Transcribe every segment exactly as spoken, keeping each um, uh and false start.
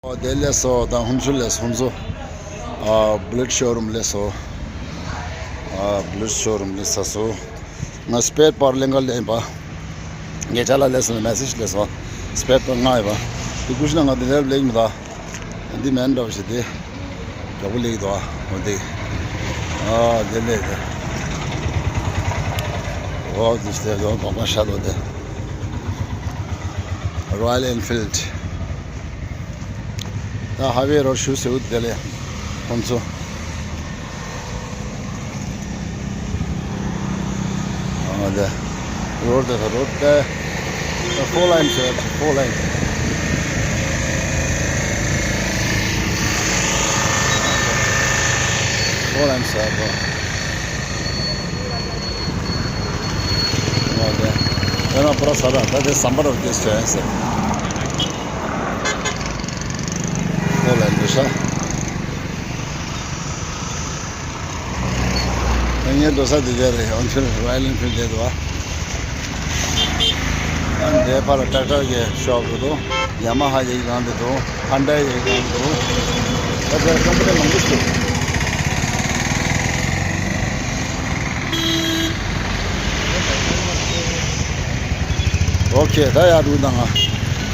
ཨོ་དེ་ལས་སོ་ད་ཧུམ་ཚུ་ལས་ཧུམ་ཚུ། ཨ་བུ་ལེཊ་ཤོ་རུམ་ལས་སོ། ཨ་བུ་ལེཊ་ཤོ་རུམ་ལས་ས་སོ། ང་སྤེར་པར་ལེན་ག་ལེན་པ། ངས་ཅ་ལག་ལས་སོ་མེ་སེ་ཇི་ལས་སོ། སྤེར་པར་ང་ཡོད་པ། དེ་ཀུ་ཤི་ན་ང་དེ་ལས་ལེགས་མི་ད། འདི་མེན་འདྲ་བ་ཞིག་དེ། ཡག་པོ་ལེགས་འདུག་ཨ། འོ་དེ། ཨ་དེ་ལས་དེ། འོ་དེ་ཞིག་དེ་འོ་གོང་མ་ཤ་ལོ་དེ། Royal Enfield། ད་ཧའི་ཝེ་རོ་ཤུ་ཟེར་བུ་དེ་ལས་ཁོང་ཚོ། ཨ་དེ། རོ་དེ་རོ་དེ། ད་ཕོར་ལེན་ཟེར་ཕོར་ལེན། ཕོར་ལེན་ཟེར་རོ། ཨ་དེ། དེ་ན་པུ་ར་ས་ར་ད་དེ་སམ་བར་བ་དེ་ཟེར་ཟེར། ཁོ་ལ་འདུག་ས། ངའི་འགྲོ་ས་དེ་དེ་རེད། ཨོན་ཕིལ་རོ་ཡལ་ཨེན་ཕིལ་དེ་འདུག་ཨ། ཨ་འདས་ཕར་ལ་ཊེག་ཊར་གྱི་ཤོབ་རེད་འདུག་ཡ་མ་ཧ་ཡི་གང་དེ་འདུག་ཧོན་ཌའི་ཡི་གང་འདུག་ད་དེར་ཀམ་པ་ནི་མང་པོ་ཞིག་ཨོ་ཁེ། ད་ཡར་འགྲོ་དང་ང་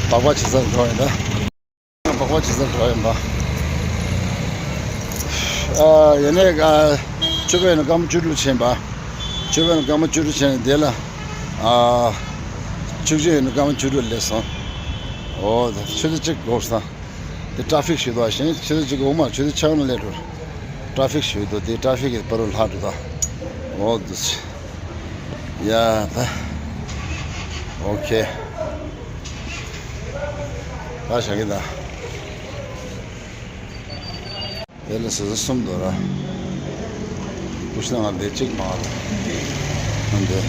སྦག་སྦག་བྱེད་སར་འགྲོ་ཡིན་ད། སྦག་སྦག་བྱེད་སར་འགྲོ་ཡིན་པ། ཨ་ཡ་ནས་ཨ་ཆུ་བོད་ནས་སྐར་མ་བཅུ་དྲུག་ཕྱིན་པ། ཆུ་བོད་ནས་སྐར་མ་བཅུ་དྲུག་ཕྱིན་ནས་དེ་ལ་ཨ་ཆུ་བཞི་ཡོད་ནས་སྐར་མ་བཅུ་དྲུག་སླེབས་སོང་། འོ་ཆུ་ཚོད་གཅིག་འགོར་སོང་། དེ་ཊ་ཕིག་ཞིག་འདུག་ཨ་ཤེས་ཆུ་ཚོད་གཅིག་འགོར་མ་ཆུ་ཚོད་ཆག་ན་སླེབས་འགྲོ། ཊ་ཕིག་ཞིག་འདུག་དེ་ཊ་ཕིག་གི་བར་དུ་ལྷག་འགྲོ་ད། འོ་འདུག་ཡ་ད། ཨོ་ཁེ། ད་བཞག་གི་ད། དེ་ལ་ཟུར་ཟུར་གསུམ་འདུག་ར། ཀུ་ཤུ་ནང་ལ་འདི་གཅིག་མ་རེད། འདི།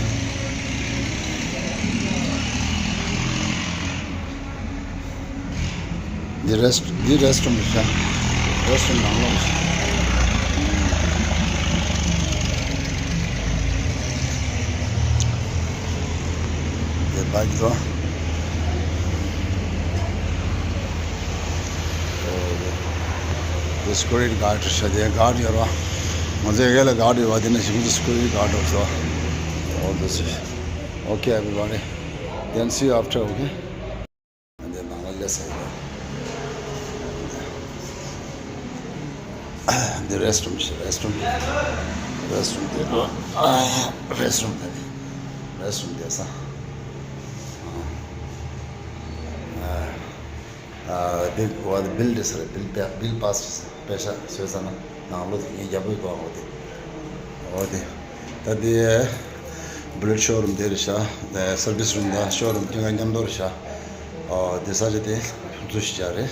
འདི་རེ་སི་འདི་རེ་སི་རུམ་རེད་ཤག་རེ་སི་རུམ་ནང་ལོགས་ཤིག་འདི་བ་གི་རོ། འདི་སི་ཀུ་རི་ཊི་གཱཌ་རེད་ཤག་འདི་གཱཌ་ཡོད་ར། ང་ཚོའི་སྒེར་ལ་གཱཌ་ཡོད་པ་འདི་ནས་ཞིག་འདི་སི་ཀུ་རི་ཊི་གཱཌ་ཡོད་ཤག་འོ་འདི་སི། Okay, everybody. Then see you after, okay? འདི་ནང་ལ་སླེབས་ས་ཡིན། འདི་རེ་སི་རུམ་ཞིག་རེ་སི་རུམ། རེ་སི་རུམ་དེ་རེ་སི་རུམ་དེ་རེ་སི་རུམ་དེ་ས། ཨ་འདི་འོ་འདི་བིལ་དེ་ས་རེད། བིལ་པེ་བིལ་པཱ་སི་པེ་ས་བཟོས་ས་ན་ནང་ལོགས་དེ་ངའི་རྒྱབ་ལོགས་འོ་དེ། འོ་དེ། ད་དེ་བུ་ལེཊ་ཤོ་རུམ་དེ་རེད་ཤག་དེ་སར་བིས་རུམ་དང་ཤོ་རུམ་ཀུན་དགའ་མཉམ་དུ་རེད་ཤག་འོ་དེ་ས་ཆ་དེ་ཕུང་ཚུལ་ཞིག་ཅག་རེད།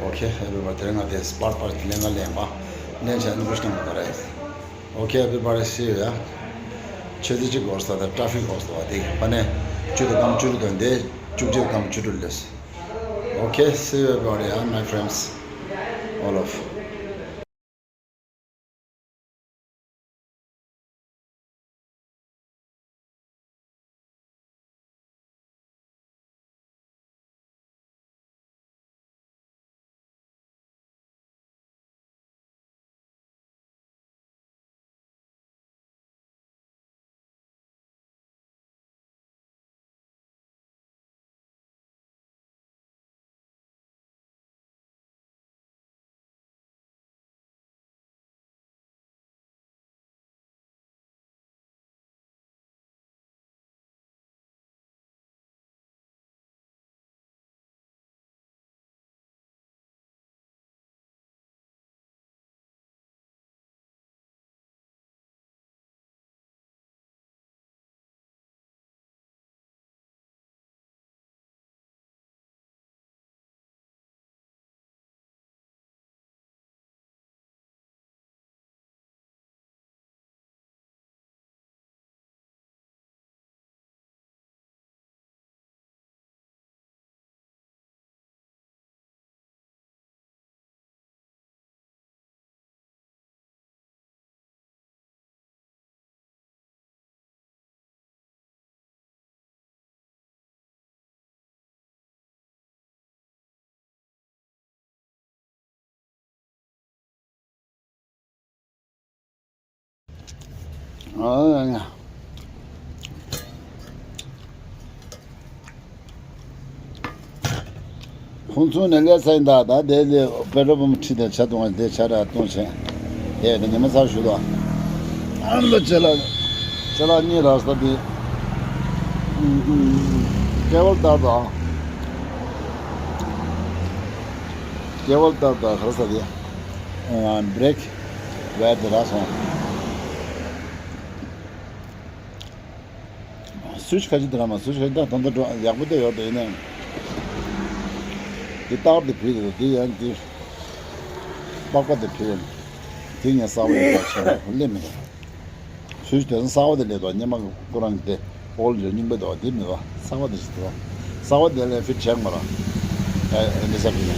Okay, everybody. དེ་རིང་ང་དེ་སྤར་པར་གྱི་ལེན་ག་ལེན་པ། ལེན་བྱས་ནི་ཀུ་ཤུ་ནང་ལ་རེད། Okay, everybody, see you, yeah. ཆུ་ཚོད་གཅིག་འགོར་སོང་ད་ཊ་ཕིག་འགོར་སོང་བ་དེ་ཕ་ནས་བཅུ་དང་སྐར་མ་བཅུ་དྲུག་དོན་དེ་བཅུ་གཅིག་སྐར་མ་བཅུ་དྲུག་སླེབས། Okay, see you, everybody, and my friends, all of ཨ། ཁོང་ཚོ་ནས་ལས་ཚན་དག་ད་དེ་ལས་པེ་ཏྲོ་བུམ་ཁྲི་དང་ཆ་གཏོང་བ་དེ་ཆ་ར་གཏོང་བྱས། དེ་དེ་ཉི་མ་ཚར་ཞུ་དོ། ཨ་ནི་ལ་ཅེ་ལ་ཅེ་ལ་གཉིས་རག་ས་དེ། ཀེ་བལ་ལྟར་དང་། ཀེ་བལ་ལྟར་དང་ག་རེ་ཟེར་དེ། བྷི་རེག་ཝེར་དེ་རག་སོང་། སུ་ཞིག་ཁ་ཅིག་དེ་ར་མ་སུ་ཞིག་ཁ་ཅིག་ད་ད་ད་ཡག་པོ་དེ་ཡོད་དེ་ཡིན་ན། དེ་ཏག་དེ་བུད་དེ་དེ་ཡང་དེ་པགས་པ་དེ་བུད། དེ་ངས་གསར་པ་ཡོད་པ་ཆེ་བ་ལེན་མི་འདུག་སུ་ཞིག་དེ་སང་གསར་པ་དེ་ལས་དོ་སྙེ་མ་ཁོ་རང་གི་དེ་ཨོལ་ཡོད་རྙིང་པ་དོ་དེ་མི་བ་གསར་པ་དེ་ཞིག་དོ་གསར་པ་དེ་ལས་ཕིད་ཆེན་མ་ར་ཨེ་འདི་ས་བུད།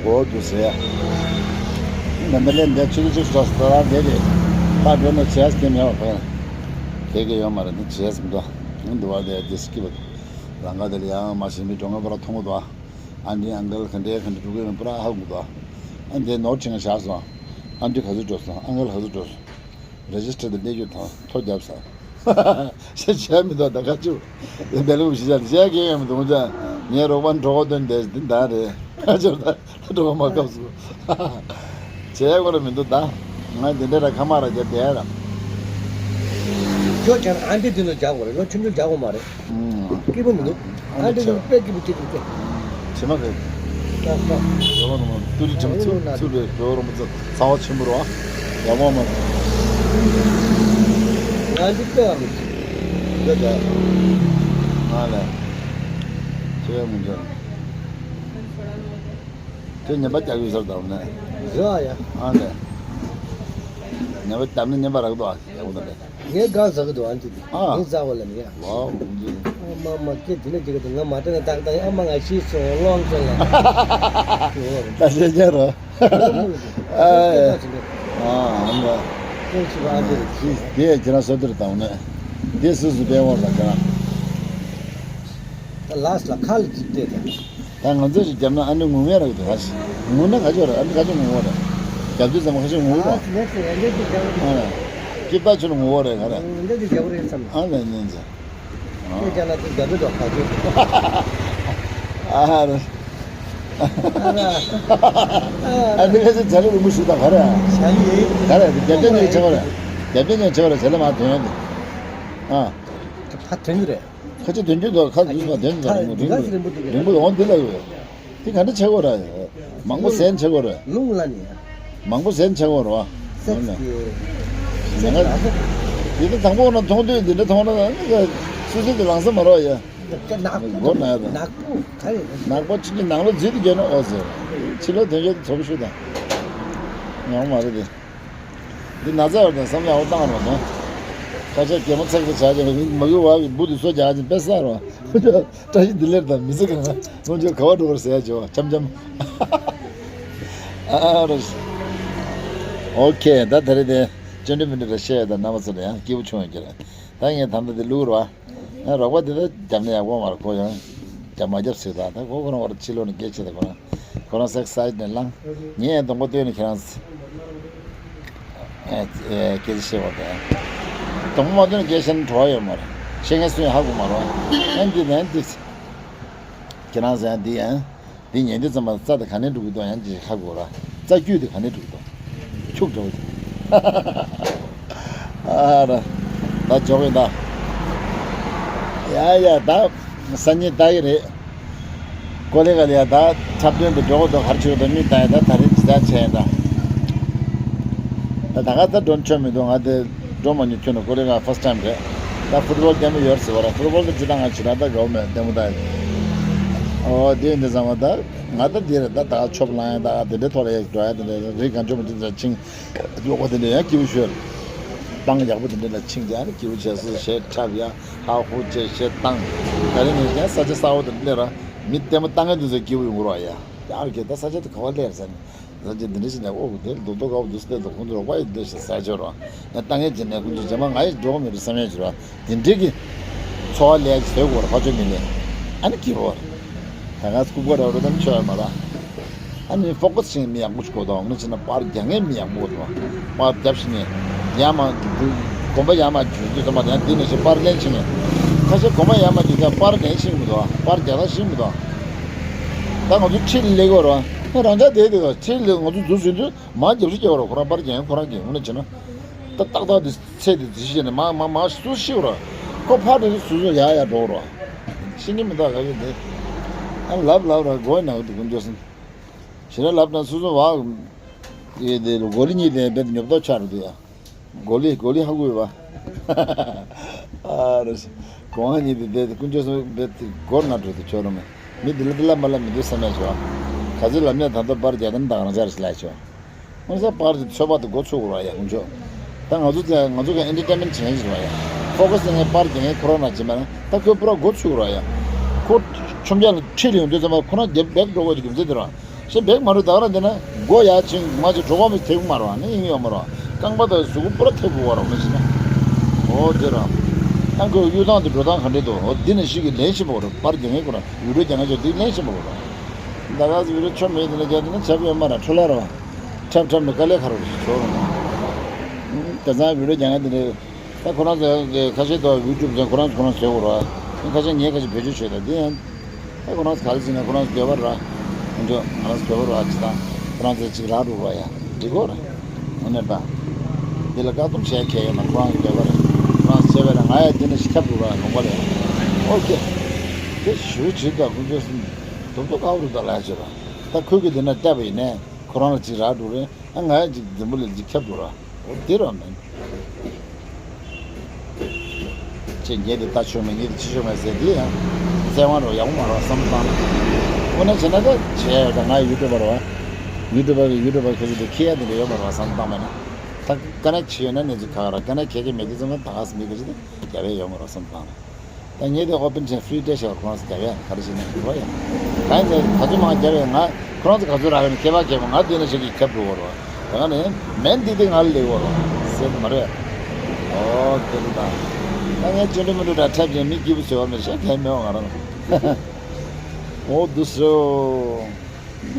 འོ་དུ་ཟེར། ཡ། ནམ་པ་ལས་འདས་ཆུ་ཚོད་གཅིག་སོགས་སུ་རང་བསྡད་དེ། ད་འགྲོ་ན་བྱས་ཀྱི་མེད་པ་ཕན། དེ་གི་ཡོད་མ་རེད་འདི་བྱས་མི་འདུག་འདུ་བ་དེ་དེ་སྐྱིད་པ། རང་ག་དེ་ལ་ཡང་མ་ཤེས་མི་གྲོང་ངན་པ་ར་མཐོང་གི་འདུག་ཨ་འདྲི་ཨང་ཀལ་ག་འདྲའི་ག་འདྲ་འགྲོ་གི་ཡོད་པ་ར་ཧ་གོ་གི་འདུག་ཨ་འདི་ནོར་ཆེན་བཞག་སོང་། ཨ་འདྲི་ག་ཚོད་འགྲོ་སོང་ཨང་ཀལ་ག་ཚོད་འགྲོ་སོང་། རེ་ཇི་སི་ཊར་དེ་སླེབས་རྒྱུ་དང་ཐོ་བརྒྱབ་ས། ཤ་བྱས་མི་འདུག་ད་ཁ་ཆུ། དེ་འདྲ་ལུགས་ཤི་ཆ་བྱས་ཀྱི་ཡོད་མི་འདུག་ཅག་ངའི་རོགས་པ་གྲོགས་དོན་དེ་འདི་འདྲ་རེད། ཁ་ཆུ་ད་གྲོགས་པ་མ་སྐབས་སུ། བྱས་དགོས་ར་མི་འདུག་ད། ང་འདི་འདྲ་ར་ཁ་མ་ར་རྒྱབ་བསྡད་ར། ཁྱོད་ཀྱང་ཨ་འདི་འདི་ལ་རྒྱག་དགོས་རེད་ལོ་ཆུང་ཆུང་རྒྱག་དགོས་མ་རེད། སྐྱིད་པོ་མི་འདུག་ཨ་འདི་ཚོ་དཔེ་སྐྱིད་པོ་སྐྱིད་པོ་སྐྱིད། བྱེ་མ་རེད། ཏག་ཏག་ཡོ་མ་ནོ་ཏུ་རི་ཁྲིམས་ཚུ་ཚུ་རེད་ཡོ་རོ་མ་ཚ་ཚ་བ་ཆེན་པོ་རོ། ཡ་མོ་མ། ང་འདི་དཔེ་བ་མི་ཤེས། ཡོད་ད། ང་ལ། ཁྱེད་མི་འཇོན། ཁྱེད་ཉན་པ་རྒྱག་ཡོད་ཟེར་དང་ནས། རེད་ཡ། ཨ་ལས། ཉན་པ་རྒྱབ་ནས་ཉན་པ་རག་དོ་ཨ་ཡག་པོ་ད་ལས། ངས་དགའ་ཟ་གི་འདུག་ཨ་འདི་འདི། ཨ། ངས་ཟ་བ་ལ་མི་ཡ། ཝའོ། ཨ་མ་མ་སྐད་འདི་ནས་འདི་ག་འདི་ང་མ་དྲན་ན་ཏག་ཏག་ཨ་མ་ང་ཤི་སོང་ལོང་ཅན་ལ། ད་བཤད་རྒྱ་རོ། ཨ། ཨ་མ། ཁྱེད་ཀྱིས་ཁྱེད་རང་སོ་དེར་བཏང་ནས། དེ་སུ་སུ་སྤེལ་བ་ལ་ཁྱེད་རང་། ད་ལགས་ལ་ཁ་ལ་ཅིག་སྤྲད་དང་། ད་ང་ཚོས་ཅིག་བརྒྱབ་ན་ཨ་ནི་ངུ་ངེས་ར་གི་འདུག་ཧ་ཤི། ངུ་ན་ག་ཅོ་ར་ཨ་ནི་ག་ཅོ་ངུ་བ་ར། བརྒྱབ་དུས་ཙམ་ཧ་ཤི་ངུ་ར། ཨ་ཙི་ནས་ཙི་ཡན་ཏན་ཅིག་བརྒྱབ་རེད། ཨ། སྐྱིད་པ་ཆུ་ལ་ངུ་བ་ར་ག་ར། ཡན་ཏན་ཅིག་བརྒྱབ་རེད་བསམ། ཨ་ལས་ཉན་ཙི། ཁྱེད་ཅག་ལ་ཙི་བརྒྱབ་རེད་དོ་ག་ཅོ། ཨ་ར། ཨ་ནི་ཁ་ཤས་བྱ་ལས་རུང་མོ་ཞུ་དང་ག་ར། བྱ་ལས། ག་ར་རྒྱབ་ལས་ཉན་ཆེ་བ་ར། རྒྱབ་ལས་ཉན་ཆེ་བ་ར་བྱ་ལས་མ་དོན་ཡོད་དེ། ཨ། ཕ་དོན་གྱི་རེད། ཁ་ཆེ་དོན་རྒྱུ་དོ་ཁ་ལུས་པ་དོན་དུ་རིང་པོ་རིང་པོ་རིང་པོ་འོང་འདི་ལ་ཡོད། དེ་ག་འདྲ་ཆེ་གོ་ར། མང་པོ་ཟན་ཆེ་གོ་ར། ལུང་ལ་ནི། མང་པོ་ཟན་ཆེ་གོ་ར། སེག་སི་གི། ང་། དེ་དང་པོ་ན་མཐོང་དུས་འདི་འདྲ་མཐོང་ན་ནི་སུ་སུ་དེ་ལང་ས་མ་རོ་ཡ། ནག་པོ་སྒོ་ན་ཡ་དང་། ནག་པོ་ག་རེ། ནག་པོ་ཅིག་གི་ནང་ལོ་རྫི་དུ་རྒྱལ་ན་ཨོ་ཟེར། ཕྱི་ལོ་དོན་ཆེ་དུ་ཐོབ་ཤུ་དང་། ཡོང་མ་རེད་དེ། འདི་ན་ཚ་བར་དང་བསམ་ཡག་པོ་བཏང་རོགས་གནང་། ཁ་ཤས་གད་མོ་ཚེག་ཚེག་བྱ་བྱ་མ་གི་བ་གི་འབུ་དུ་སོ་རྒྱག་ཅིང་དཔེ་ས་རོགས། བཀྲ་ཤིས་བདེ་ལེགས་དང་མི་ཚེ་གང་ལ་ལོངས་སྤྱོད་ག་བ་འགྲོ་བར་ཟེར་ཡ་བྱེད་བ་འཆམ་འཆམ། ཨ་རོ། ཨོ་ཁེ་ད་ད་རེད་དེ། ཅོན་ཏི་མི་འདྲ་བཤད་ཡ་ད་རྣམ་པ་ཚོ་ལ་ཡང་སྐྱིད་པོ་བྱུང་ཡོད་ཀྱི་རེད། ད་ངས་ད་ལྟ་དེ་བླུག་རོགས། ང་རོགས་པ་དེ་ལ་རྒྱབ་ན་ཡག་པོ་མ་རེད་ཁོ་ཡང་རྒྱབ་མ་རྒྱབ་ཟེར་ད་ད་ཁོ་ཁོ་རང་བར་ཕྱི་ལོགས་ནས་སྐད་ཆ་དེ་ཁོ་རང་ཁོ་རང་སེག་སའིད་ནས་བླངས་ངས་ཡང་གདོང་པ་སྟོན་ནས་ཁྱེད་རང་སྐད་ཆ་བཤད་པ་དང་གདོང་པ་མ་སྟོན་ནས་སྐད་ཆ་ནི་བྲོ་བ་ཡོད་མ་རེད་བཤད་མཁན་སུ་ཡང་ཧ་གོ་མ་རེད་ཨ་འདི་ནས་འདི་ཁྱེད་རང་ཟེར་ཡང་འདི་ཡང་། འདི་ཉན་དུས་ཙམ་པ་རྩ་དེ་ག་ནས་འགྲོ་གི་འདུག་ཡང་ཅིག་ཧ་གོ་ར། རྩ་རྒྱུད་དེ་ག་ནས་འགྲོ་གི་འདུག་ཁྱུག་འགྲོ་གི་འདུག་ཨ་ར། ད་འཇོག་གི་ད། ཡ་ཡ་ད། སང་ཉིན་ད་གི་རེད། ཀོ་ལི་ག་ལ་ཡ་ད་འཁྲབ་སྟོན་དུ་འགྲོ་གི་འདུག་ག་རེ་བྱེད་གི་འདུག་མིག་ལྟ་ཡ་ད་ད་རེས་ཇི་ལྟར་བྱས་ཡིན་ད། ད་ད་ག་ད་འགྲོ་ཆོག་མི་འདུག་ང་དེ་འགྲོ་མ་མྱོང་ཁྱོད་ནི་ཀོ་ལི་ག་ཕར་སི་ཊི་ཊའིམ་རེད། ད་ཕུཊ་བོལ་ལྟད་མོ་ཡོད་ཟེར་བ་ར་ཕུཊ་བོལ་དུ་ཇི་ལྟར་ང་བྱེད་ད་ད་དགའ་བོ་མེད་ལྟད་མོ་ད་ཡ། ཨོ་དེ་ཡིན་དུས་ཙམ་པ་ད། ང་ད་འདིར་ད་ད་ཆོབ་ལང་ཡ་ད་དེ་འདྲའི་ཐོག་ལ་ཡ་འགྲོ་ཡ་དེ་འདྲ་རིགས་གང་བྱུང་མི་འདི་འདྲ་ཆིང་ལོག་པ་དེ་འདྲ་ཡང་སྐྱིད་པོ་ཤོད། སྤང་ཡག་པོ་དེ་འདྲ་ལ་ཆིང་རྒྱ་ནི་སྐྱིད་པོ་བྱས་སོ་ཞེས་འཁྲབ་ཡ་ཧ་ཧུ་ཅེ་ཞེས་བཏང་། ད་རིང་ནས་ཀྱང་ས་ཆ་གསར་པ་དེ་འདྲ་སླེབས་ར་མི་ལྟད་མོ་ལྟ་མཁན་དེ་ཚོ་སྐྱིད་པོ་ཡོང་གི་རོགས་ཡ། ཡ་ཨ་ཀེ་ད་ས་ཆ་དེ་ག་བ་སླེབས་ཟེར་ནས་ས་ཆ་འདི་འདྲ་ཞིག་ནས་ཨོ་དེ་རྡོ་རྡོ་ག་བ་འདུག་སྟེ་དོ་ཁོང་ཚོ་རོགས་པ་ཡི་འདྲ་ཞིག་ས་ཆ་རོགས་ཡ་ལྟ་མཁན་བྱས་ནས་ཁོང་ཚོ་རྗེས་མ་ང་ཡི་འགྲོ་གི་མི་འདུག་བསམ་ཡ་ཞིག་རོགས། དེ་འདྲའི་གི་འཚོ་བ་ལས་ཀྱི་བཟོས་དགོས་ར་ཕ་ཆོས་མི་ལས་ཨ་ནི་ཀི་བོར་ད་ང་སྐུ་པར་ར་རོ་དམ་ཆོས་མ་ར་ ཨ་ནི་ཕོ་ཀ་སི་བྱེད་མཁན་མི་ཡག་པོ་ཞིག་དགོས་དང་། ངས་བྱས་ན་པར་རྒྱག་མཁན་མི་ཡག་པོ་དགོས་དང་། པར་རྒྱབ་ཤེས་མཁན། ཡར་མར་འགྲོ། གོམ་པ་ཡར་མར་འགྲོ་དུས་ཙམ་པ་ཡང་འདི་ནས་ཤེས་པར་ལེན་ཤེས་མཁན། ཁ་ཤས་གོམ་པ་ཡར་མར་འགྲོ་དུས་པར་ལེན་ཤེས་མི་འདུག་པར་རྒྱག་ད་ཤེས་མི་འདུག་ད་ང་ཚོ་ཁྲིད་ལས་དགོས་ར། ཨ་རང་ཅག་བསྡད་དུས་ཁྲིད་ལས་ང་ཚོ་འཛུལ་ཟིན་དུས་མར་རྒྱབ་ཤིག་རྒྱག་ར། ཁོ་རང་པར་རྒྱག་མཁན་ཁོ་རང་གིས། འོ་ན་བྱས་ན། ཏག་ཏག་ཏག་དེ་ཚེ་དེ་དེ་ཤེས་ནས་མ་མ་མ་སུ་ཤེས་ར། ཁོ་ཕར་དེ་སུ་སུ་ཡར་ཡར་འགྲོ་ར། ཤེས་ཀྱི་མི་འདུག་ག་གི་དེ། ཨ་ལབ་ལབ་ར་དགོས་ན་གི་འདུག་ཀུན་སྤྱོད་སེམས། ཞེ་དྲག་ལབ་དང་སོ་སོ་བ། ཡེ་དེ་ལོ་གོ་ལི་གཉིས་དེ་བེད་ཉོབ་ཏོ་ཆགས་འདུག་ཡ། གོ་ལི་གོ་ལི་ཧ་གོ་ཡོད་པ། ཨ་རེ། གོང་གཉིས་དེ་བེད་ཀུན་སྤྱོད་སོ་བེད་དེ་སྒོ་ང་འགྲོ་དུ་ཆོག་རུང་མི་འདི་ལ་འདི་ལ་མ་ལ་མི་འདུག་བསམ་ཡ་ཆོག་ག་ཚོད་ལབ་ནས་ད་ལྟ་པར་རྒྱག་དམ་དང་རང་ཆ་རེ་ལ་ཆོག་ང་ཚོ་པར་གྱི་ཚོད་དཔག་ཏུ་འགོ་ཚུགས་ར་ཡ་ཀུན་སྤྱོད། ད་ང་ཚོ་ཚེ་ང་ཚོ་གི་ཨེན་ཊར་ཊེན་མེན་ཊི་བྱེད་མཁན་ཞིག་རེད་བ་ཡ། ཕོ་ཀ་སི་ངས་པར་རྒྱག་མཁན་ཁོ་རང་ན་བྱེད་མ་ན་ད་ཁོས་པུ་ར་འགོ་ཚུགས་ར་ཡ། ཁོ་ཆུང་ཆ་ལ་ཁྲིད་ལ་ཡོང་དུས་ཙམ་པ་ཁོ་རང་རྒྱབ་བེག་འགྲོ་དགོས་ཀྱི་རྒྱུ་མཚན་དེ་ར། ཞེས་བེག་མ་རུ་ད་ག་རང་དེ་ན་སྒོ་ཡ་ཆིང་མ་ཆི་གྲོགས་པོ་མི་ཐེབས་མ་ར་བ་ནི་ཡིན་ཡོད་མ་ར་བ། རྐང་པ་དང་གཟུགས་པོ་པུ་ར་ཐེབས་དགོས་བ་ར་མི་ཤེས་ན། འོ་དེ་ར། ཨ་ཁོས་གཡུག་སྟངས་དེ་འགྲོ་སྟངས་ག་འདྲས་འདུག་འོ་འདི་ནི་ཞིག་གི་ལན་ཞིག་པོ་ར། པར་རྒྱག་མཁན་ཁོ་ར་བི་ཌིའོ་རྒྱག་མཁན་ཚོ་འདི་ལན་ཞིག་པོ་ར། ད་ག་ཚོད་བི་ཌིའོ་ཆོ་མེད་དེ་ན་རྒྱག་དེ་ན་བྱ་བའི་མ་ར་འཕྲོ་ལ་ར་བ། ཁྲབ་ཁྲབ་ནི་དཀའ་ལས་ཁ་རུ་ཞིག་ཆོག་རུང་། དེ་ཚང་བི་ཌིའོ་རྒྱག་མཁན་དེ་ནི། ད་ཁོ་རང་ཚོ་ཁ་ཤས་དང་ཡུ་ཊུབ་ཚོ་ཁོ་རང་ཁོ་རང་བཟོས་དགོས་ར། ཁ་ཤས་ངས་ཁ་ཤས་བེད་སྤྱོད་བྱས་ད་དེ་ཡང་། ད་ཁོ་རང་ཚོ་ག་རེ་བྱས་ན་ཁོ་རང་ཚོ་འདོད་པ་ར། ཁོ་ཚོ་ང་རང་ཚོ་འདོད་པ་ར་ཅི་ད། ཁོ་རང་ཚོ་ཅིག་རག་འགྲོ་ར་ཡ། འགྲིག་གོ་ར། ཨ་ནི་ད། འདི་ལ་བཀག་སྡོམ་བྱས་ཁེལ་ཡོད་མ་ཁོ་རང་ཚོ་འདོད་པ་ར། ཁོ་རང་ཚོ་བྱས་པས་ར་ང་ཡ་དེ་ནས་ཤི་ཁྱབ་འགྲོ་ར་ལོང་པ་རེད། ཨོ་ཁེ། དེ་ཞུ་ཅིག་ད་ཁོ་ཚོ་སུ། དུམ་དུ་ཁ་བོ་རུ་ད་ལ་ཡ་བྱེད་ར། ད་ཁོས་གི་དེ་ན་བལྟས་པ་ཡིན་ནས་ཁོ་རང་ལ་ཅིག་རག་འགྲོ་རེད། ཨ་ང་ཡ་ཅིག་འཛིན་པོ་ལས་ཅིག་ཁྱབ་འགྲོ་ར། འོ་དེ་ར་མིན། ཅེས་ངས་དེ་ལྟ་ཆོག་མེད་ངས་དེ་ཅི་ཆོག་མེད་ཟེར་དེ་ཡང་བཙན་དབང་རོ་ཡག་པོ་མ་རོ་བསམ་བློ་བཏང་། དངོས་གནས་བྱས་ན་ད་བྱས་ད་ང་ཡུ་ཊུབ་པ་རོ། ཡུ་ཊུབ་པ་གི་ཡུ་ཊུབ་པ་ཁྱེད་ཀྱི་དེ་ཁྱེད་ཡ་དེ་འདྲ་ཡོད་མ་རོ་བསམ་བློ་བཏང་མེད་ན། ད་ཀ་ནས་ཆེ་ཡོད་ན་ནས་ཅིག་ཁ་ར་ཀ་ནས་ཁྱེད་ཀྱི་མེད་དུས་ཙམ་ན་ད་ག་སེ་མི་གི་ཅི་དེ་རྒྱ་བས་ཡོད་མ་རོ་བསམ་བློ་བཏང་། ད་ངས་དེ་ཨོ་པན་ཆེན་ཧྥི་རི་སྟེ་ཤོར་ཁོ་རང་ཚོ་རྒྱབ་ཡ་ག་རེ་བྱེད་ན་འགྲོ་ཡ། གང་ཡིན་ཟེར་ག་ཚོད་མང་རྒྱབ་ཡ་ང་ཁོ་རང་ཚོ་ག་ཚོད་རག་ཡ་ནི་ཁྱད་པར་གལ་པོ་ང་དེ་ན་ཞིག་གི་ཁྱབ་འགྲོ་བ་རོ། ད་ག་ནས་མེན་འདི་དེ་ང་ལ་ལེགས་བ་རོ། ཟེར་མ་རེད། ཨོ་དེ་རེད་ད། ད་ངས་ཅི་འདྲ་མི་འདྲ་འདྲ་འཁྲབ་ཅིང་མི་སྐྱིད་པོ་བཟོས་བ་མེད་ཤག་གལ་མེད་བ་ང་རང་། ཨོ་དུ་སོ།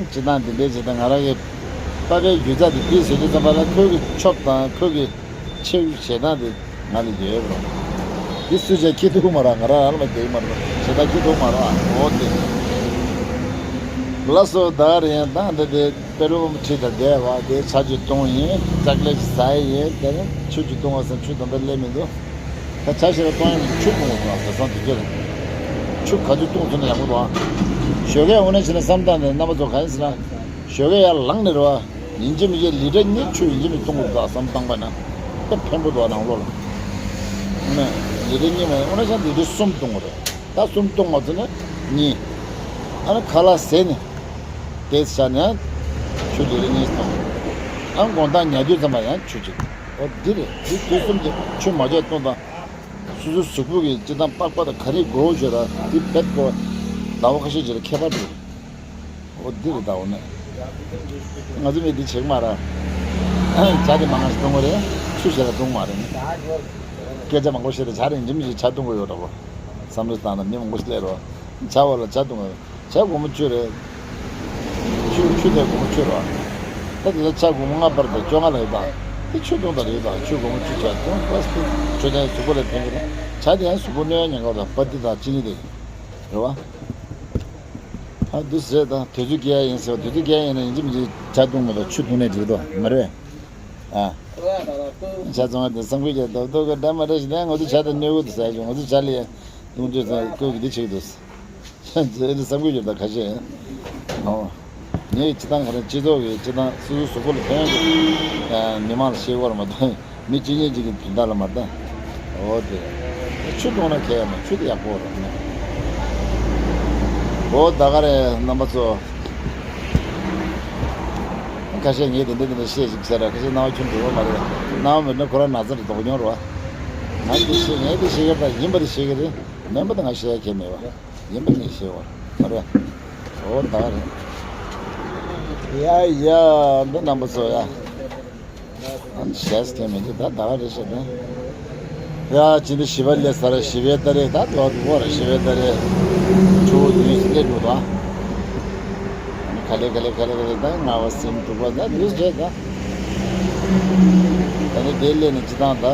སྤྱི་བཏང་དེ་འདྲས་བྱེད་དང་ང་རང་གི་པ་ཕའི་རྒྱུ་རྩ་དེ་དེ་ཟེར་དུས་ཙམ་པ་ལ་ཁོས་ཀྱི་ཆོབ་དང་ཁོས་ཀྱི་ཆེའུ་བྱེད་སྟངས་དེ་ང་ལ་ཡོད་རོ། དེ་སུས་བྱས་ཁྱི་ཐུག་མ་ར་ང་རང་རང་ལ་མ་རྒྱག་གི་མ་རེད། བྱེད་སྟངས་ཁྱི་ཐུག་མ་ར་འོ་དེ། ལ་སོ་ད་རེད་ཡང་ད་འདི་དེ་དཔེ་རོ་ཁྲིད་ད་བསྡད་བ་དེ་ཆ་ཅིག་གཏོང་ཡིན་ཙག་ལེ་ཞིག་ཟ་ཡི་ཡིན་དེ་ནི་ཆུ་ཅིག་གཏོང་བ་བསམ་ཆུ་ད་ལྟ་སླེབས་མི་འདུག་ད་ཆ་ཤེས་ར་གཏོང་ཡང་ཆུ་གཏོང་བ་དང་བཟའ་ཚང་དུས་ཚོད་ཆུ་ག་ཚོད་གཏོང་ཐུབ་ན་ཡག་པོ་འདུག་ཨ། ཞོགས་ཀས་འོ་ན་བྱས་ན་བསམ་སྟངས་ནས་རྣམ་པ་ཚོ་ག་ཡིན་ཟེར་ན། ཞོགས་ཀས་ཡར་ལངས་ནས་རེད་བ། ཡིན་གཅིག་མིན་གཅིག་ལི་ཊར་གཉིས་ཆུ་ཡིན་གཅིག་མིན་གཏོང་དགོས་འདུག་བསམ་བཏང་པ་ན། དཔེ་ཕན་པོ་འདུག་ནང་ལོགས་ལ། འོ་ན་ལི་ཊར་གཉིས་མ་ཡིན་འོ་ན་ཆ་ལི་ཊར་གསུམ་གཏོང་དགོས་རེད། ད་གསུམ་གཏོང་མ་ཐུབ་ན་གཉིས། ཨ་ན་ཁ་ལག་ཟས་ནས། དེ་བྱས་ནས་ཆུ་ལི་ཊར་གཉིས་གཏོང་། ཨ་དགོང་དག་ཉལ་དུས་ཙམ་པ་ཡང་ཆུ་གཅིག་འོ་འདི་རེད་འདི་དུས་གསུམ་གྱི་ཆུ་མ་འཇོག་གཏོང་དང་། སོ་སོའི་གཟུགས་པོ་གི་སྤྱི་བཏང་པགས་པ་དང་ག་རེ་དགོས་བྱས་ལ་དེ་བེད་ཀོ། ཟླ་བ་ཁ་ཤས་ཅིག་ལ་ཁྱད་པར་འདུག་འོ་འདི་རེད་ད་འོ་ནས། ང་ཚོ་མི་འདི་བྱེད་ཀྱི་མ་རེད། ཇ་དེ་མང་ང་ཞིག་བཏུང་གི་རེད། ཆུ་ཞེ་དྲག་བཏུང་མ་རེད། སྐད་ཆ་མང་པོ་བཤད་དེ་ཇ་རེད་འཇིམ་ཞིག་ཇ་བཏུང་གི་ཡོད་འདྲ་པོ། བསམ་བློ་བཏང་ན་མི་མང་པོ་ཞིག་སླེབས་རོགས། ཇ་བ་ལ་ཇ་བཏུང་གི་རེད། ཇ་སྒོར་མོ་བཅུ་རེད། ཆུ་ཆུ་དེ་སྒོར་མོ་བཅུ་རེད། ད་དེ་ལ་ཇ་སྒོར་མོ་ལྔ་བར་དུ་བཅོ་ལྔ་ལ་ཡོད་ད། དེ་ཆུ་བཏུང་ད་རེད་ད་ཆུ་སྒོར་མོ་བཅུ་ཇ་བཏུང་པ་སི་ཆུ་དེ་གཟུགས་པོ་ལ་ཕན་གི་རེད། ཇ་དེ་ཡང་གཟུགས་པོ་གནོད་ཡ་ཉེན་ཁ་ད་པ་ཏི་དང་ཅི་ནི་དེ་རེད་བ། ཨ་འདུག་ཟེར་དང་དུས་ཚོད་བསྐྱལ་ཡ་ཡིན་ཟེར་བ་དུས་ཚོད་བསྐྱལ་ཡ་ཡིན་ན་ཡིན་གཅིག་མིན་གཅིག་ཇ་བཏུང་མི་འདུག་ཆུ་བཏུང་ནས་འགྲིག་འདུག་མ་རེད། ཨ། ཇ་བཙོང་བ་དེ་སང་ཕོད་ཀྱི་རྡོག་རྡོག་གི་འདྲ་མ་འདྲ་ཞིག་ལས་ང་ཚོ་ཇ་དང་སྣོད་དགུ་དེ་ཟ་ཡ་བྱུང་ང་ཚོ་ཇ་ལ་ཡ་བཏུང་དུས་སང་བཀོད་ཀྱི་འདི་བྱེད་ཀྱི་འདུག་ཟ་ཡ་འདི་སང་ཕོད་ཀྱི་ད་ཁ་ཤས་ཡིན། ཨོ། ངས་སྤྱི་བཏང་ག་རེ་སྤྱི་ཚོགས་ཀྱི་སྤྱི་བཏང་སོ་སོའི་གཟུགས་པོ་ལ་ཕན་ཡོན་གྱི་མི་མང་ལ་བཤད་དགོས་རེད་མ་གཏོགས། མི་གཅིག་གཉིས་གཅིག་གི་དོན་དག་ལ་མ་ལྟ། འོ་དེ། ཆུ་བཏུང་ན་ཁྱད་ཡོད་མ་ཆུ་དེ་ཡག་པོ་རེད། འོ་ད་ག་རེ་རྣམ་པ་ཚོ། ཁ་ཤས་ངས་དེ་འདྲ་དེ་འདྲ་བཤད་ཞིག་ཟེར་ར་ཁ་ཤས་སྣང་བ་ཁྱོན་འགྲོ་བ་མ་རེད། སྣང་བ་མེད་ན་ཁོ་རང་ན་ཚ་རེ་དོགས་མྱོང་རེད་བ། ང་དེ་བཤད་ངས་དེ་བཤད་ཀྱི་རེད་ད་ཡིན་པ་དེ་བཤད་ཀྱི་རེད་མིན་པ་དེ་ང་བཤད་ཡ་ཁྱད་མེད་བ། ཡིན་པ་ངས་བཤད་བ་མ་རེད། འོ་ད་ག་རེ། ཡ་ཡ་འདི་རྣམ་པ་ཚོ་ཡ། ཞེས་ཐེ་མེད་ཀྱི་ད་ད་ག་རེ་བྱེད་དོན། ཡ་ཅི་འདི་ཞི་བ་ལས་ས་ར་ཞི་བའི་ཏ་རེ་ད་དོ་དུ་བོ་ར་ཞི་བའི་ཏ་རེ། ཆུ་བོ་དུས་སུ་སླེབས་འགྲོ་དང་། ག་ལེ་ག་ལེ་ག་ལེ་ག་ལེ་ད་ལྔ་པ་གསུམ་དྲུག་པ་ད་འདུག་རེད་ད། ད་ནི་དེ་སླེབས་ནས་སྤྱི་བཏང་ད་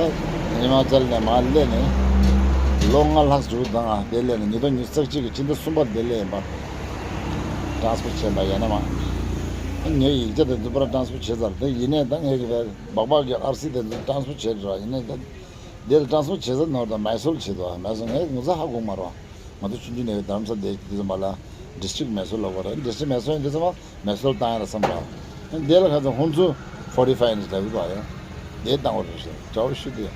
ཧི་མ་ཅལ་ནས་མར་སླེབས་ནས་ལོ་ལྔ་ལྷག་འགྲོ་ད། ང་དེ་སླེབས་ནས་ཉིས་སྟོང་ཉི་ཤུ་རྩ་གཅིག་གི་ཕྱི་ཟླ་གསུམ་པར་དེ་སླེབས་ཡིན་པ། ཊ་རན་སི་ཕར་བྱས་པ་ཡིན་ན་མ། ངའི་ཡིག་ཆ་དེ་ཚོ་པུ་ར་ཊ་རན་སི་ཕར་བྱས་ཚར། དེ་ཡིན་ནའི་ད་ངའི་གི་བའི་སྦག་སྦག་གི་ཨར་སི་དེ་ཚོ་ཊ་རན་སི་ཕར་བྱས་འགྲོ་ཡིན་ནའི་ད། དེ་ལ་ཊ་རན་སི་ཕར་བྱས་ཚར་ནོར་དང་མེ་སོར་བྱས་འདུག་མེ་སོར་ངས་ངོ་ཚ་ཧ་གོ་མ་རེད། ང་ཚོ་ཆུང་ཆུང་ནས་རྡ་རམ་ས་དེ་དེ་ཚོ་མ་ལ་ཌི་སི་ཊིག་མེ་སོར་ལབ་པ་རེད། ཌི་སི་ཊིག་མེ་སོར་ཡིན་དུས་ཙམ་པ་མེ་སོར་བཏང་ཡ་ལ་བསམ་པ། དེ་ལ་ཁ་ཚ་ཧོན་ཚུ་ཕོར་ཊི་ཕའི་ནས་ལབ་ཡོད་པ་ཡ། དེ་བཏང་བ་རེད་ཟེར་དྲ་བ་ཤུ་དེ།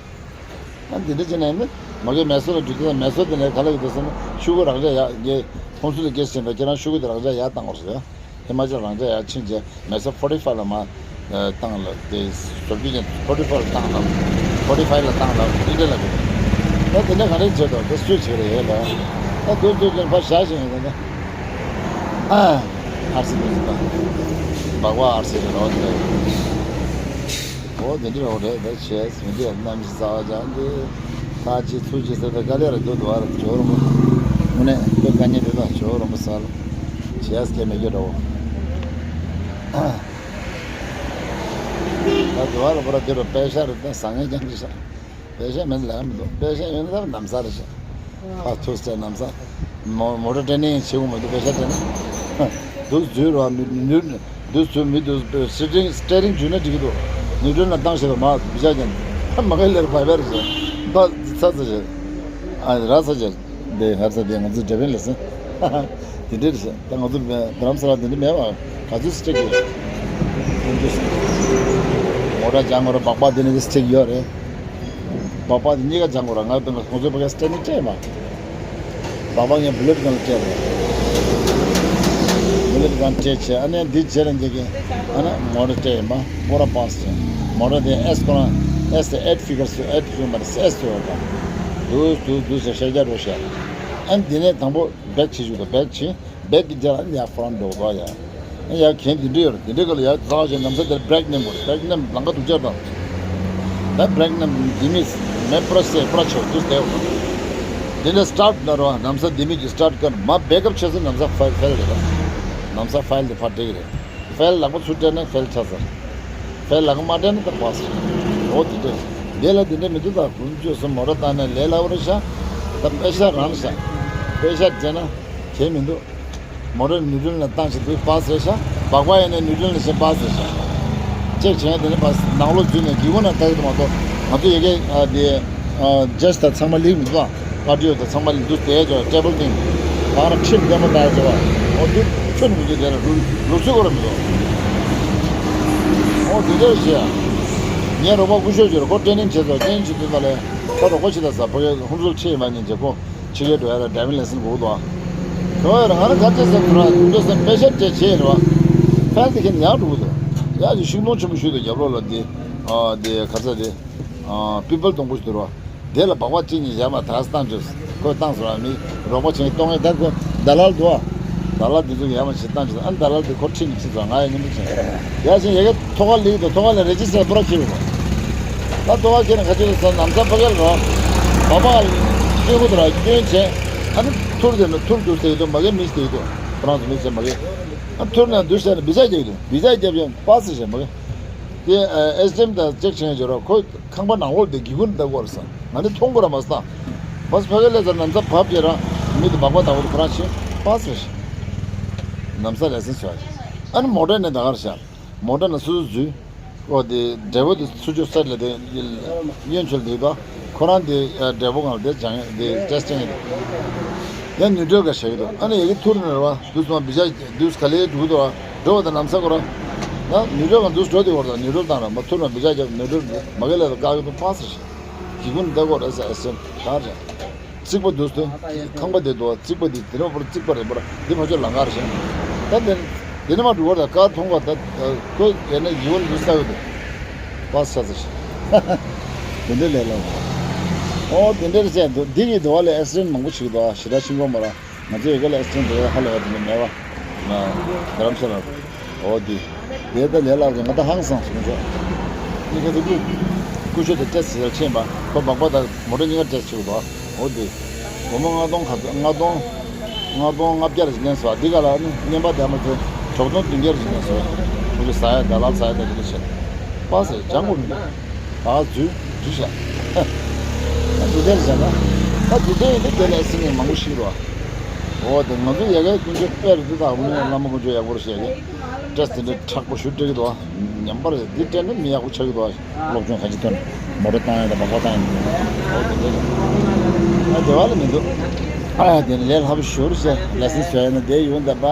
ཨ་འདི་འདྲ་བྱས་ནས་ནི་མ་གི་མེ་སོར་ལ་འགྲོ་དུས་མེ་སོར་དེ་ནས་ག་ལ་གི་འདུག་ཟེར་ན་ཤུ་གུ་རང་འཇགས་ཡ་ངས་ཧོན་ཚུ་ལ་སྐད་ཆ་བྱས་པ་ཁྱེད་རང་ཤུ་གུ་དེ་རང་འཇགས་ཡ་བཏང་བ་རེད། ཧི་མ་ཅལ་རང་འཇགས་ཡར་ཕྱིན་རྗེས་མེ་སོར་ཕོར་ཊི་ཕའི་ལ་མར་བཏང་ལ་དེ་བཟོ་རྒྱུ་ཅན་ཕོར་ཊི་ཕའི་ལ་བཏང་ལ་ཕོར་ཊི་ཕའི་ལ་བཏང་ལ་འདི་འདྲ་ལ་འདུག་ད་དེ་འདྲ་ག་རེ་བྱེད་དོ་དེ་སུས་བྱེད་རེད་ཡོད་ལ། ད་དུས་དུས་ཀྱང་ཕར་བཞག་བཞིན་ཡོད་ད། ཨ་ཨར་སི་འདུག་ཟེར་ད། སྦག་སྦག་ཨར་སི་རེད་རོ་འདི་འདྲ་ཡོད། འོ་དེ་འདྲ་རོ་རེད་ད་བྱས་མི་འདི་ཡང་གནམ་གཤིས་གསར་པ་ཅང་གི་ད་ཅི་ཚུ་ཅི་ཟེར་ད་དཀའ་ལས་ར་འདུག་འདུག་ཨ་ར་ཇོ་རུ་མོ། དངོས་གནས་དཔེ་དཀའ་ཉེན་འདུག་ད་ཇོ་རུ་མོ་སལ། བྱས་སྐད་མི་སྐྱོ་འགྲོ། ད་དུ་བ་ལ་པོ་ར་དེ་རུ་པེ་ཤ་རུ་ད་བཟང་ངན་རྐྱང་གི་ཤ། པེ་ཤ་མེད་ལ་མི་འདུག་པེ་ཤ་ཡོད་ན་ད་ནམ་ས་རེད་ཤ། ཕ་ཐུག་ས་ནམ་ས། མོ་མོ་ཊ་ཊེ་ནིང་བྱེད་དགོས་མི་འདུག་པེ་ཤ་ཊེ་ནིང་། འདུག་འཛུལ་རོགས་མི་འདུག་འདུག་འཛུལ་མི་འདུག་སི་ཊི་ཡེ་རིང་སི་ཊེ་རིང་འཛུལ་ན་འགྲིག་གི་འདུག་ནིའུ་ཊན་ལ་བཏང་ཤེས་དང་མ་བི་ཤ་ཅན། མ་ག་ལེར་བའི་བའི་རེད་ཤ། ད་ཚ་ཚ་ཤ། ཨ་ར་ཚ་ཤ། དེ་ཧར་ས་དེ་ང་ཚོ་འདྲ་མིན་ལ་སོང་། དེ་འདྲ་རེད་ཤག་ད་ང་ཚོ་རྡ་རམ་ས་ལ་དེ་འདྲ་མེད་པ་ག་ཚོད་སི་ཊིག་ཡོད། མོ་ཊ་སྦྱང་དགོས་རེད། སྦག་སྦག་དེ་ནས་སི་ཊིག་ཡོད་རེད། སྦག་སྦག་དེ་གཉིས་ཀ་སྦྱང་དགོས་རེད། ང་དཔེར་ན་ཁོང་ཚོའི་ཕ་གིའི་སི་ཊིག་ནི་སྤྲད་མ། སྦག་སྦག་ངས་བུ་ལེ་ཊི་སྒང་ལ་སྤྲད་རེད། བུ་ལེ་ཊི་སྒང་སྤྲད་བྱས་ཨ་ནི་འདི་རྗེས་ལ་འདི་གི་ཨ་ནི་མོ་ཊ་སྤྲད་ཡིན་པ་པོ་ར་པཱ་སི་བྱས། མོ་ཊ་དེ་ཨེ་སི་ཁོ་རང་ཨེ་སི་དེ་ཨེཊ་ཕི་གར་སི་ཨེཊ་ཕི་གར་མ་རེད་ཨེ་སི་དེ་ཡོད་པ། འདུག་འདུག་འདུག་ཟེར་ཤར་རྒྱག་འགྲོ་ཤག་ཨ་ནི་འདི་ནས་དང་པོ་བེག་བྱེད་བཅུག་དང་བེག་བྱེད། བེག་གི་རྗེས་ལ་ཡར་ཧྥོན་ཊི་འགྲོ་བ་ཡ། ཡ་གན་དེ་འདྲ་ཡོད་རེད། དེ་འདྲ་ག་ལ་ཡ་ཛ་ཞེས་ནམ་ས་དེར་བེག་མནན་དགོས་རེད། བེག་མནན་ལམ་ཁ་འདུག་བཅར་དང་། ད་བེག་མནན་དེ་མི་མེ་པྲ་སེ་པྲ་ཆོ་དུས་དེ་འོ། དེ་འདྲ་སི་ཊར་ཊི་ན་རོ་ནམ་ས་དེ་མི་གི་སི་ཊར་ཊི་ཀར་མ་བེག་ཨབ་བྱས་སོ་ནམ་ས་ཕའིལ་ཕེལ་རེད། ནམ་ས་ཕའིལ་དེ་ཕར་འགྲིག་རེད། ཕེལ་ལག་པ་ཚུར་སྤྲད་ན་ཕེལ་ཆགས་ཚར། ཕེལ་ལག་པ་མ་སྤྲད་ན་ད་པཱ་སི་རེད། འོ་དེ་འདྲ་རེད། དེ་ལ་དེ་འདྲ་མི་འདུག་ད་ཀུན་སྤྱོད་སུ་མོ་ཊ་བཏང་ནས་ལས་སླ་པོ་རེད་ཤག་ད་པེ་ཤ་རང་རེད་ཤག་པེ་ཤ་བྱས་ན་གལ་མི་འདུག་མོ་ཊ་ནིའུ་ཊན་ལ་བཏང་ཞིག་དུས་པཱ་སི་རེད་ཤག་སྦག་སྦག་ཡིན་ན་ནིའུ་ཊན་ལ་ཞིག་པཱ་སི་རེད་ཤག་ཅེག་བྱས་དེ་ནས་པཱ་སི་ནང་ལོགས་འཛུལ་ནས་སྒེའུ་ཁུང་ནང་ལྟ་གི་འདུག་མ་གཏོགས་ང་ཚོ་ཡ་གི་ཨ་དེ་ཇ་སི་ཊི་ད་ཚང་མ་ལིག་མི་འདུག་ཨ། ཀར་ཌི་ཡོ་དང་ཚང་མ་ལིག་འདུག་དེ་ཚོ་ཊེ་བལ་ཊིང་། གང་ར་ཁྲིམས་ལྡན་པ་ལྟ་ཡ་ཚོ་བ། འོ་འདི་ཁྱོད་ནི་མི་འདུག་དེ་ལ་ལུགས་ལུགས་སྲོལ་སྐོར་མི་འདུག་འོ་དེ་འདྲ་བྱས་ཡ། ངའི་རོགས་པ་སྐུ་ཞབས་ཀྱིས་ཁོ་ཊེ་ནིང་བྱས་ཚོ་ཊེ་ནིང་བྱེད་དུས་ད་ལས་ཁོ་རོགས་པ་ཆེ་ད་ས་ཕ་གི་ཧུན་སུར་ཆེ་ཡིན་པ་ཉིན་བྱས་ཁོ། ཕྱི་རྒྱལ་འགྲོ་ཡ་ལ་ཌ་རའི་ཝིང་ལའི་སེན་སི་དགོས་འདུག་ཨ། དེ་བས་ང་རང་ག་ཚོད་ཟེར་ཐུབ་ར་དུ་འགྲོ་སེམས་པེ་ཤ་སྤྲད་བྱས་ཡིན་ར་བ། ཕལ་དེ་ཁྱེད་ཉག་འགྲོ་གི་འདུག་ཡ་ཅིག་ཤུགས་སྣོན་ཆེན་པོ་ཞུས་འདུག་རྒྱབ་ལོགས་ལ་དེ། ཨ་དེ་ག་ཚོད་དེ། ཨ་པི་པལ་སྡོང་པོ་ཞིག་འདུག་ར་བ། དེ་ལ་སྦག་སྦག་གཅིག་གཉིས་བཞག་མ་ཐག་བཏང་བྱས། ཁོས་བཏང་སོང་ར་མི་རོགས་པ་བྱེད་མཁན་གཏོང་མཁན་ད་ཁོ་ད་ལལ་འདུག་ཨ། ད་ལལ་དེ་ཚོ་ཡར་མར་ཞིག་བཏང་བྱས་ཨ་ནི་ད་ལལ་དེ་ཁོ་ཁྲིད་ནས་ཕྱིན་སོང་ང་ཡང་མཉམ་དུ་ཕྱིན། ཡ་ཕྱིན་ཡ་གི་ཐོག་ཁ་ལིག་དང་ཐོག་ཁ་ལ་རེ་ཇི་སི་ཊར་པུ་ར་ཁྱེར་ཡོད། ད་ཐོག་ཁ་ཁྱེར་ནས་ག་ཚོད་ཟ་ནམ་ས་ཕ་གི་ལ་རོ། སྦག་སྦག་སྐྱོན་གི་འདུག་ར་སྐྱོན་བྱས། ཨ་ནི་ཐུར་དེ་ནི་ཐུར་འདུག་ཟེར་གི་འདུག་མ་གི་མི་ཟེར་གི་འདུག་ཁོ་རང་ཚོ་མི་ཟེར་མ་གི་ཨ་ཐུར་ནས་འདུག་ཟེར་ནས་བི་ཛ་རྒྱབ་གི་འདུག་བི་ཛ་རྒྱབ་ཡང་པཱ་སི་ཟེར་མ་གི་དེ་ཨེ་སི་ཌི་ཨེམ་དང་ཅེག་བྱས་ཡོད་ར་ཁོས་ཁང་པ་ནང་ལོགས་དེ་སྒེའུ་ཁུང་ནང་ལྟ་དགོས་རེད་ཟེར། ང་ནི་མཐོང་དགོས་ར་མ་ཟེར། བ་སི་ཕ་གི་ལས་ཟེར་ནམ་ས་བབས་རྗེས་ར་མི་དེ་སྦག་སྦག་ལྟ་བུ་དེ་ཁོ་རང་ཕྱིན་པཱ་སི་རེད། ནམ་ས་ལས་སེ་སོ་ཨ་ནི་མོ་ཊ་ནས་ད་གར་བཞག་མོ་ཊ་ནང་སུ་སུ་འཛུལ། ཨོ་དེ་འབྲས་བུ་དེ་ཚུར་ཕྱོགས་སར་ལ་དེ་གཡོན་ཕྱོགས་དེ་དོ། ཁོ་རང་དེ་འབྲས་བུ་སྒང་ལ་དེ་སྦྱང་དེ་ཊེ་སི་ཊིང་ཡིན། ཡང་ནིའུ་ཊན་ག་བཞག་གི་འདུག་ཨ་ནི་ཡ་གི་ཐུར་ནས་ར་བ་དུས་སུ་མ་བི་ཇ་དུས་ག་ལེ་འགྲོ་གི་འདུག་བ། འགྲོ་བ་དང་ལམ་སང་ཁོ་ར། ད་ནིའུ་ཊན་ག་དུས་འགྲོ་དེ་བར་དང་ནིའུ་ཊན་བཏང་ར་མ་ཐུར་ནས་བི་ཇ་རྒྱབ་ནིའུ་ཊན་མ་གི་ལས་དང་བཀག་གི་འདུག་པཱ་སི་ཞིག་གི་ཀུན་ལྟ་གོ་ར་ས་ཨེ་སེམ་ག་རེད། རྩིག་པ་འདུག་སྟོན། ཁང་པ་དེ་འདུག་རྩིག་པ་དེ་དེ་རིང་བར་རྩིག་པ་རེད་པར་འདི་ཕ་ཆོས་ལང་ཀ་རེད་ཤག་ད་དེ་དེ་ནས་མ་འགྲོ་བར་དང་ཀར་མཐོང་བ་ད་ཁོས་དེ་ནས་ཡིད་དབང་འདུག་ས་གི་འདུག་པཱ་སི་ཆགས་ཚར་ཤག་དེ་འདྲ་ལས་སླ་པོ། ཨོ་དེ་འདྲ་རེད་ཟེར་འདུག་འདི་གི་འདུག་བ་ལས་ཨེ་སི་ཌེན་ཊི་མང་པོ་ཞིག་འདུག་ཨ་ཞེ་དྲག་ཤིང་ཀོང་མ་ར། ང་ཚོའི་ཡ་གི་ལ་ཨེ་སི་ཌེན་ཊི་དེ་ཧ་ལས་པ་དེ་འདྲ་མེད་པ། ང་རྡ་རམ་ས་ལ་འོ་དེ། དེ་ལྟ་ལས་སླ་པོ་ང་ད་ཧང་སངས་སོང་ཟེར། གཉིས་ཀ་དེ་ཀུ་ཀུ་ཤུ་དེ་ཊེ་སི་ཊི་བྱེད་ཆེན་པ་ཁོ་སྦག་སྦག་དང་མོ་ཊ་གཉིས་ཀ་ཊེ་སི་ཊི་བྱེད་དགོས་འོ་དེ། སྒོར་མོ་ལྔ་སྟོང་ཁ་ཚོད་ལྔ་སྟོང་། ལྔ་སྟོང་ལྔ་བརྒྱ་ལ་ལེན་སོང་འདི་ག་ལ་ནི་རྔན་པ་དེ་མ་ཚོ། ཞོགས་ཐུན་བདུན་བརྒྱར་ཞིག་ནས་བཟོས། ཁོ་ཚོས་ཟ་ཡ་ད་ལབ་ཟ་ཡ་ད་ཅི་འདྲ་བྱས། པ་སེ་སྦྱང་དགོས་མི་འདུག་ད་འཛུལ་འཛུལ་བཞག་ད་འདི་དེར་བཞག་ན། ད་འདི་དེ་ཡིན་ན་དེ་ལས་སེམས་ནས་མང་པོ་ཞིག་རོ། འོ་དེ་ང་ཚོ་ཡ་གའི་ཀུན་སྤྱོད་དཔེ་རེད་འདུག་ད་འོ་ན་བླ་མ་དཀོན་མཆོག་ཡག་པོ་རེད་བཤད་གི་སྐྲས་དེ་འདྲ་མཁྲེགས་པོ་ཞུ་སྤྲད་ཀྱི་འདུག་ཉམས་པ་རེད། འདི་སྤྲད་ན་མི་ཡག་པོ་ཆགས་ཀྱི་འདུག་སློབ་སྦྱོང་གང་ཅི་ཐོན་མོ་ཊ་བཏང་ཡ་དང་སྦག་སྦག་བཏང་ཡ་འདུག་འོ་དེ་འདྲ་རེད། ཨ་དེ་བ་ལ་མི་འདུག་ཨ་དེ་ནི་ལས་སླ་པོ་ཞུ་རེད་བཤད་ལས་སེམས་བཟོ་ཡ་ན་དེ་ཡོང་ད་པ་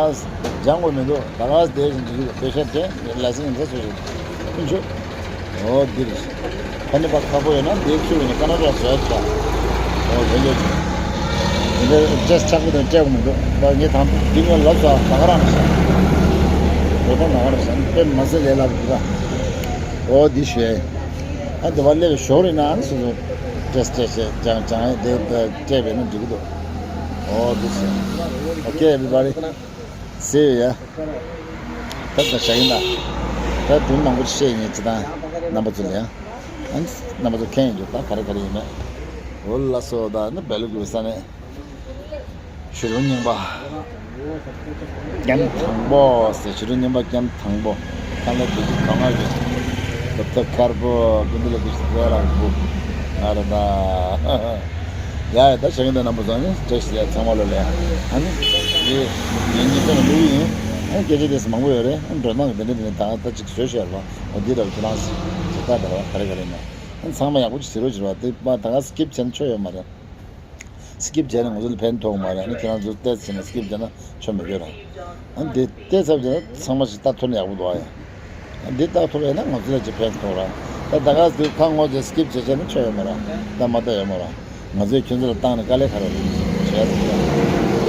སྦྱང་དགོས་མི་འདུག་ད་ག་སེ་དེ་བཞིན་འགྲིག་གི་འདུག་དཔེ་ཤ་དེ་ལས་སེམས་ཡིན་ས་སོ་ཞིག་ཀུན་སྤྱོད། འོ་འདི་རེད། ཕ་ནི་པ་ཁག་པོ་ཡོད་ན་འདིའི་ཚུལ་བས་ནི་ཀ་ན་ཌ་བཟོ་ཡ་ཆ། འོ་དེ་འདྲ་ཅིག་དེ་འདྲ་ཀྲེས་ཆག་པོ་དང་སྤྲད་དགོས་མི་འདུག་ད་ངས་དང་འདི་ངས་ལབ་ས་ད་ག་རང་རེད་ཤག་འོ་ད་ན་ག་རེད་ཤག་དཔེ་མ་ཟད་ལས་སླ་པོ་འདུག་ད། འོ་འདི་ཞུ་ཡ་ཡིན། ཨ་འདི་བ་སླེབས་ཞོར་ཡིན་ན་ཨ་ནི་སོ་སོ་ཀྲེས་ཀྲེས་བྱས་སྦྱང་སྦྱང་ཡ་དེ་སྤྲད་པས་ན་འགྲིག་གི་འདུག་འོ་འདི་ཞུ་ཡ་ཡིན། Okay, everybody. See you, yeah. ད་ད་བཞག་ཡིན་ད། ད་སྒྲུང་མང་པོ་བཤད་ཡིན་ཅི་ད་རྣམ་པ་ཚོ་ལ་ཡང་། ཨ་ནི་རྣམ་པ་ཚོ་མཁྱེན་ཡོད་ད་ག་རེ་ག་རེ་ཡིན་མེད། འོ་ལགས་སོ་ད་ནི་སྦེལ་ཀོབ་ཀྱི་ས་གནས། ཞུ་སྒྲུང་རྙིང་པ། རྒྱན་དང་པོ་ཟེར་ཞུ་སྒྲུང་རྙིང་པ་རྒྱན་དང་པོ། ཁ་ལ་དུས་ཀྱི་གང་ང་གི་ཐབ་ཐབ་དཀར་པོ་ཀུན་ཏུ་ལ་ཀུ་ཤི་ཟེར་རང་བུ། ང་ར་ད། ཡ་ཡ་ད་ཞེ་གི་འདི་རྣམ་པ་ཚོ་ནི་བཀྲ་ཤིས་བདེ་ལེགས་ཚང་མ་ལོ་ལེགས། ཨ་ནི། ངའི་ངའི་སེམས་ལུགས་ཡིན། ཨ་སྐད་ཆ་དེ་མང་པོ་ཡོད་རེད། ཨ་འགྲོ་སྟངས་དེ་འདྲ་དེ་འདྲ་ད་ད་ཅིག་བཟོས་བཞག་རེད་པ། འོ་འདི་འདྲ་ཁྱེད་རང་ཞིག་ད་ད་ར་ག་རེ་ག་རེ་ན། ཨ་ཚང་མ་ཡག་པོ་ཅིག་ཟེར་རོགས་བྱེད་རོགས། དེ་པ་ད་ག་སི་ཀིབ་བྱས་ན་ཆོ་ཡོད་མ་རེད། སི་ཀིབ་བྱས་ན་ང་ཚོ་ལ་ཕན་ཐོགས་མ་རེད། ཨ་ནི་ཁྱེད་རང་ཚོ་ཏོག་ཙམ་ནས་སི་ཀིབ་བྱས་ན་ཆོ་མི་དགོས་ར། ཨ་འདི་ཏོག་ཙམ་བྱས་ན་ཚང་མ་ཞིག་ལྟ་ཐུབ་ན་ཡག་པོ་འདུག་ཨ་ཡ། ཨ་འདི་ལྟ་ཐུབ་ཡ་ན་ང་ཚོ་ལ་ཅིག་ཕན་ཐོགས་ར། ད་ད་ག་འདི་ཁ་ངོ་ཚོས་སི་ཀིབ་བྱས་བྱས་ན་ཆོ་ཡོད་མ་ར། ལྟ་མ་ལྟ་ཡོད་མ་ར། ང་ཚོས་ཁྱོད་ཚོ་ལ་བཏང་ནས་དཀའ་ལས་ཁག་རེད་བྱས་ཟེར་གྱི་ར།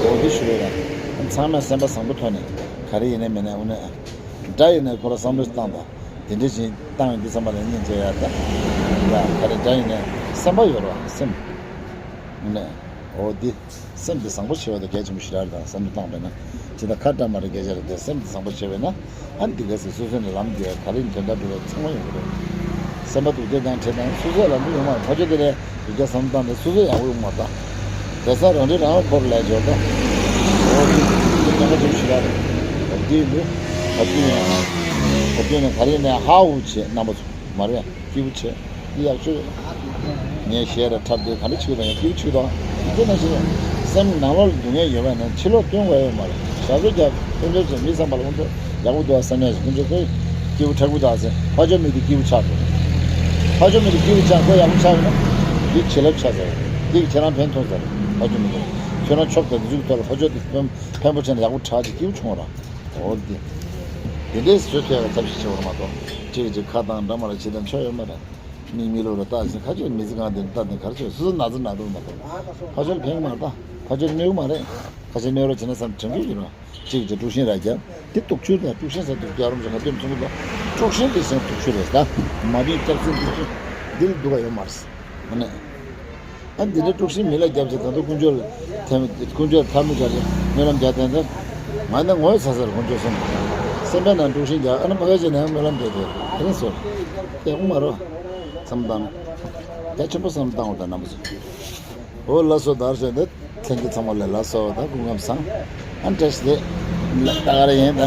འོ་འདི་ཞུ་ཡོད་ར། ཨ་ཚང་མས་སེམས་པ་བཟང་པོ་ཐོག་ནས་ག་རེ་ཡིན་ནའི་མིན་ནའི་འོ་ན། དགྲ་ཡིན་ནའི་ཁོ་ར་བསམ་བློ་བཏང་དང་། དེ་འདྲ་ཞིག་བཏང་ཡོང་དུས་ཙམ་པ་ལ་སྙིང་རྗེ་ཡ་ད། ཡ་ག་རེ་དགྲ་ཡིན་ནའི་སེམས་པ་ཡོད་ར་སེམས། ནས། འོ་འདི། སེམས་འདི་བཟང་པོ་བྱེད་པ་དེ་གལ་ཆེན་པོ་ཞིག་རེད་དང་བསམ་བློ་བཏང་པས་ན། ཇི་ལྟར་ཁ་བཀྲ་མ་རེད་སྐད་ཆ་རེད་དེ་སེམས་འདི་བཟང་པོ་བྱེད་པས་ན། ཨ་འདི་ག་ཟེར་སོ་སོ་ནས་ལམ་འདི་ག་རེ་ཡིན་དོན་དག་འདི་ལ་ཚང་མ་ཡོང་གི་རེད། སེམས་པ་སྡུག་བསྔལ་དང་བྲལ་དང་སོ་སོ་ལ་འདི་ཡོང་མ་རེད། ཕ་ཆོས་དེ་ལས་འདི་ག་བསམ་བློ་བཏང་ནས་སོ་སོ་ཡག་པོ་ཡོང་མ་རེད་ད། དེ་ས་རང་འདྲི་རང་བོར་ལས་འབྱོར་ད། འོ་འདི་འདི་ག་ཆེན་པོ་ཞིག་རེད། འོ་འདི་འདི། ཨ་འདི་ནས། ཨ་འདི་ནས་ག་རེ་ནས་ཧ་འུ་བྱེད་རྣམ་པ་ཚོ་མ་རེད། སྐྱིད་པོ་བྱེད། འདི་ཡག་ཤོས་རེད། ངས་ཞལ་ར་འཁྲབ་དུས་ག་འདྲ་བྱེད་ཀྱི་འདུག་ཡང་སྐྱིད་པོ་བྱེད་ཀྱི་འདུག་དེ་ནང་བཞིན་སེམས་ནང་ལོགས་ལ་སྡུག་བསྔལ་ཡོད་པ་ན་ཕྱི་ལོགས་སྟོན་དགོས་ཡོད་མ་རེད། ཞབས་བྲོ་རྒྱབ་ཀུན་སྤྱོད་བྱེད་མི་བསམ་པ་ལ་ཀུན་སྤྱོད་ཡག་པོ་འདུག་བསམ་ཡ་ཞིག་ཀུན་སྤྱོད་ཁོས་སྐྱིད་པོ་མཁྲེགས་པོ་འདུག་ཟེར། ཕ་ཆོས་མི་དེ་སྐྱིད་པོ་ཆགས་འགྲོ། ཕ་ཆོས་མི་དེ་སྐྱིད་པོ་ཆགས་ཁོ་ཡག་པོ་ཆགས་ཡོད་ན་འདི་བྱིན་རླབས་ཆགས་ཟེར། འདི་གིས་ཁྱེད་རང་ཕན་ཐོགས་ཟེར། ཕ་ཆོས་མི་དེ་ཁྱོད་རང་ཆོག་དང་འདི་ཚོའི་ཐོག་ལ་ཕ་ཆོས་དེ་ཕན་ཕན་པོ་བྱས་ན་ཡག་པོ་དྲག་ཅིག་སྐྱིད་པོ་བྱུང་བ་ར། འོ་འདི། དེ་འདྲའི་བཟོ་ཐུབ་ཡག་ཐབས་ཤེས་བྱེད་དགོས་རེད་མ་གཏོགས་ཅིག་ཅིག་ཁ་བཏང་འདྲ་མ་རེད་བྱེད་དང་ཆོ་ཡོད་མ་རེད། མིག་མི་ལོག་ལ་ལྟ་ཞིང་ཁ་ཆོས་མི་ཚེ་གང་དེ་ལྟ་དེ་གར་ཆོས་སོ་སོ་ན་ཚ་ན་འདུག་མ་གཏོགས། ཕ་ཆོས་ལ་ཕན་གི་མ་རེད་ད། ཕ་ཆོས་ལ་གནོད་གི་མ་རེད། ཕ་ཆོས་གནོད་རོགས་བྱེད་ན་བསམ་དྲན་གི་ཡོད་རེད། གཅིག་གིས་དཀྲུག་ཤིང་ར་རྒྱབ། དེ་དུག་ཆུ་རེད། དཀྲུག་ཤིང་ཟེར་དུག་རྒྱག་རུང་ཞིག་ང་དོན་མཚུངས་པ། དཀྲུག་ཤིང་དེ་ཟེར་དུག་ཆུ་རེད་ད། མ་བདེན་སྐྱག་རྫུན་དུག་ཆུ། འདི་ལ་སྡུག་པ་ཡོད་མ་རེད། ཨ་ནི། ཨ་འདི་འདྲའི་དཀྲུག་ཤིང་མི་ལ་རྒྱབ་ཅིག་ད་དུང་དཀོན་མཆོག་ལ་ཐལ་དཀོན་མཆོག་ལ་ཐལ་མོ་སྦྱར་ཅིག་སྨོན་ལམ་རྒྱག་དེ་འདྲ། ང་ནི་ངོ་ཚ་ཟེར་དཀོན་མཆོག་གསུམ། སེམས་པའི་ནང་དཀྲུག་ཤིང་རྒྱག་ཨ་ནི་མ་ག་ཅིག་ནས་སྨོན་ལམ་རྒྱག་དེ་དེ་རིང་སོ། ཡག་པོ་མ་རོ། བསམ་བཏང་། རྒྱ་ཆེན་པོ་བསམ་བཏང་བ་དང་རྣམ་པ་ཚོ། འོ་ལགས་སོ་དར་ཞེས་འདི་ལྷན་རྒྱས་ཚང་མ་ལ་ལགས་སོ་ད་སྐུ་ཁམས་བཟང་། ཨ་བཀྲ་ཤིས་བདེ་ལེགས་ད་ག་རེ་ཡིན་ད།